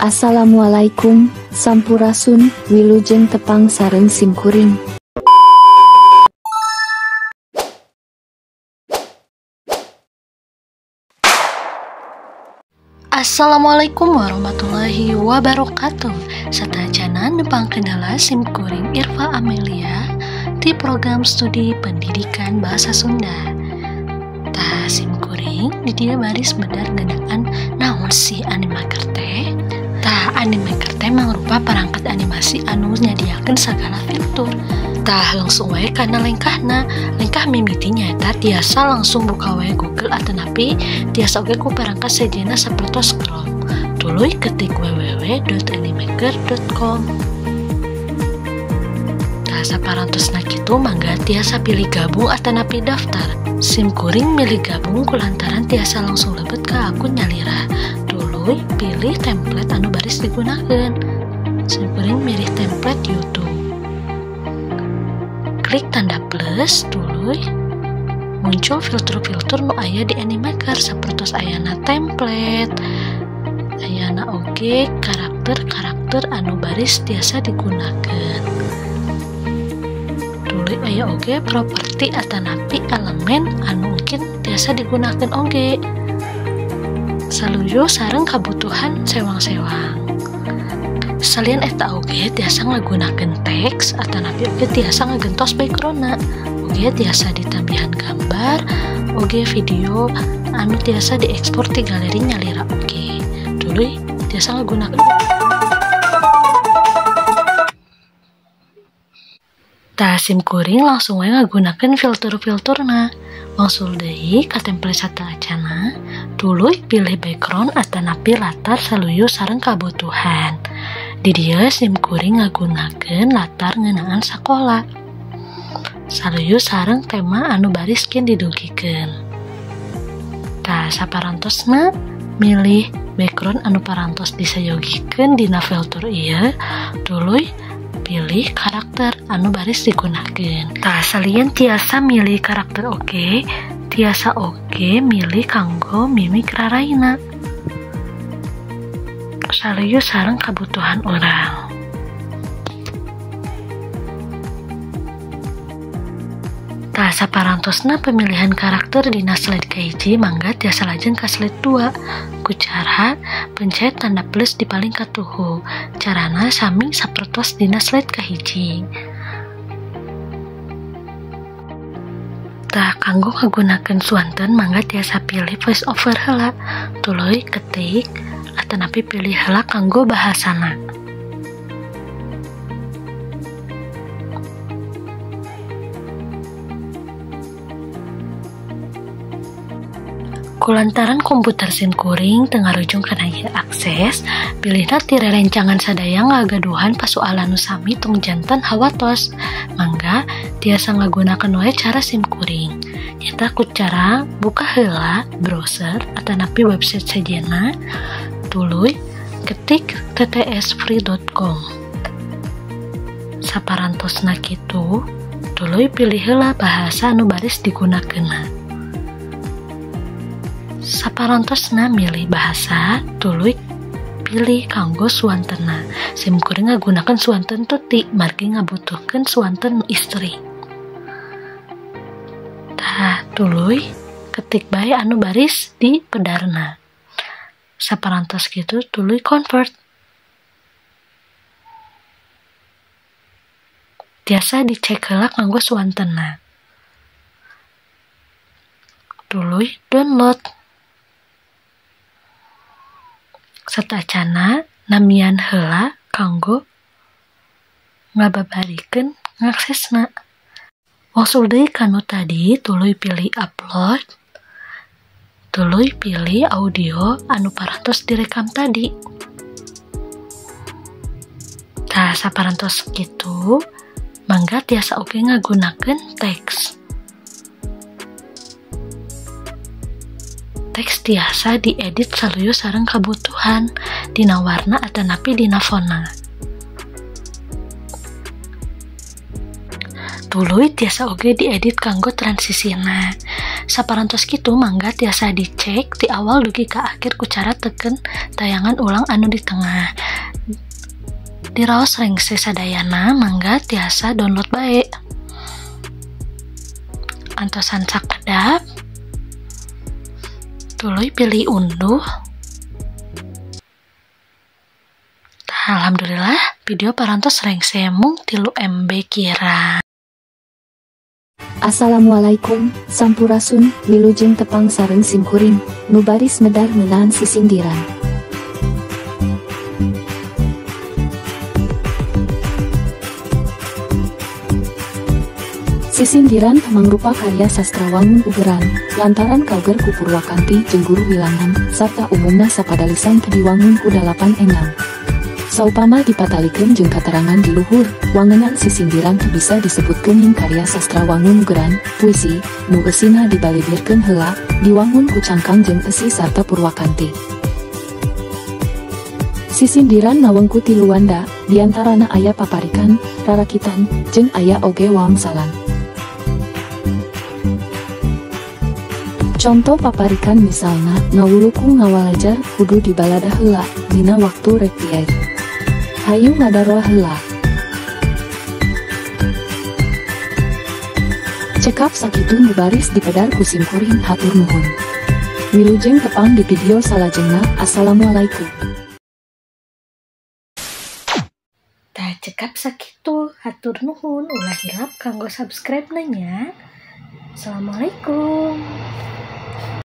Assalamualaikum, Sampurasun, Wilujeng tepang sareng simkuring. Assalamualaikum warahmatullahi wabarakatuh. Sateuacanna nepangkeun heula simkuring Irfa Amelia di program studi Pendidikan Bahasa Sunda. Tah simkuring di dieu baris bedar ngeunaan naon sih Animaker teh? Tah Animaker teh mangrupa perangkat animasi anu nyadiakeun sagala fitur. Tah langsung wae kana lengkahna. Lengkah mimiti nyaeta tiasa langsung buka wae Google atanapi tiasa oge ku perangkat sejenna sapertos Chrome. Tuluy ketik www.animaker.com. Tah saparantosna kitu mangga tiasa pilih gabung atanapi daftar. Sim kuring milih gabung kulantaran tiasa langsung lebet ke akun nyalira. Tuluy pilih template anu baris digunakeun. Sim kuring milih template YouTube. Klik tanda plus, tuluy muncul filter-filter nu aya di Animaker sapertos ayana template, ayana oge karakter-karakter anu baris tiasa digunakeun. Tuluy aya oge properti atanapi elemen anu mungkin tiasa digunakeun oge. Saluyu sareng kabutuhan sewang-sewang. Salian eta oge tiasa ngagunakeun teks atanapi oge tiasa ngagentos backgroundna. Oge tiasa ditambihan gambar, oge video anu tiasa diekspor ti galeri nyalira oge. Tuluy tiasa ngagunakeun. Tah sim kuring langsung wae ngagunakeun filter-filterna. Wangsul deui ka template sateuacanna, tuluy pilih background atanapi latar saluyu sareng kabutuhan. Di dieu sim kuring ngagunakeun latar ngeunaan sakola. Saluyu sareng tema anu baris kin didugikeun. Tah saparantosna milih background anu parantos disayogikeun dina filter ieu, tuluy pilih karakter anu baris digunakeun. Tah salian tiasa milih karakter oge, tiasa oge milih kanggo mimik raraina. Saluyu sareng kabutuhan urang. Tah saparantosna pemilihan karakter dina slide kahiji mangga tiasa lajeng ka slide 2 ku cara pencet tanda plus di paling katuhu. Carana sami sapertos dina slide kahiji. Tah kanggo ngagunakeun suanten mangga tiasa pilih voice over heula, tuluy ketik atanapi pilih heula kanggo bahasana. Kulantaran komputer sim kuring teu ngarujung kana ieu akses, pilihna ti rerencangan sadaya ngagaduhan pasualan nu sami tong janten hawatos. Mangga tiasa ngagunakeun wae cara sim kuring. Nyaeta ku cara buka heula browser atanapi website sejenna, tuluy ketik ttsfree.com. Saparantosna kitu, tuluy pilih heula bahasa anu baris digunakeunna. Saparantosna milih bahasa, tuluy pilih kanggo suantenna. Sim kuring ngagunakeun suanten tuti, margi ngabutuhkeun suanten istri. Tah tuluy ketik bae anu baris di pedarna. Saparantos kitu tuluy convert. Tiasa dicek heula kanggo suantenna. Tuluy download. Sateuacanna namian heula kanggo ngababarikeun ngaksesna. Wangsul deui kanu tadi, tuluy pilih upload, tuluy pilih audio anu parantos direkam tadi. Tah saparantos kitu mangga tiasa oge ngagunakeun teks. Teks tiasa diedit saluyu sareng kabutuhan dina warna atanapi dina fonna. Tuluy tiasa oge diedit kanggo transisina. Saparantos kitu mangga tiasa dicek ti awal dugi ka akhir ku cara teken tayangan ulang anu di tengah. Diraos rengse sadayana mangga tiasa download bae. Antosan sakedap, tuluy pilih unduh. Alhamdulillah video parantos rengse mung 3 MB kira. Assalamualaikum, sampurasun, wilujeng tepang sareng simkuring, nu baris medar ngeunaan sisindiran. Sisindiran mangrupa karya sastra wangun ugeran, lantaran kauger ku Purwakanti jeung Guru Wilangan, sarta umumna sapadalisan teu diwangun ku 8 enyang. Saupama dipatalikeun jeung katerangan di luhur, wangenan sisindiran teu bisa disebutkeun ning karya sastra wangun ugeran, puisi, nu eusina dibalibirkeun heula, diwangun ku cangkang jeung eusi sarta Purwakanti. Sisindiran nawengku 3 wanda, diantarana aya paparikan, rarakitan, jeung aya oge wangsalan. Contoh paparikan misalna, ngawuluku ngawalajar kudu dibalada heula, dina waktu rek pieu. Hayu ngadaroa heula. Cekap sakitu nu baris dipedar ku simkuring hatur nuhun. Wilujeng tepang di video salajengna. Assalamualaikum. Tah cekap sakitu hatur nuhun, ulah hilap kanggo subscribe na nya. Assalamualaikum.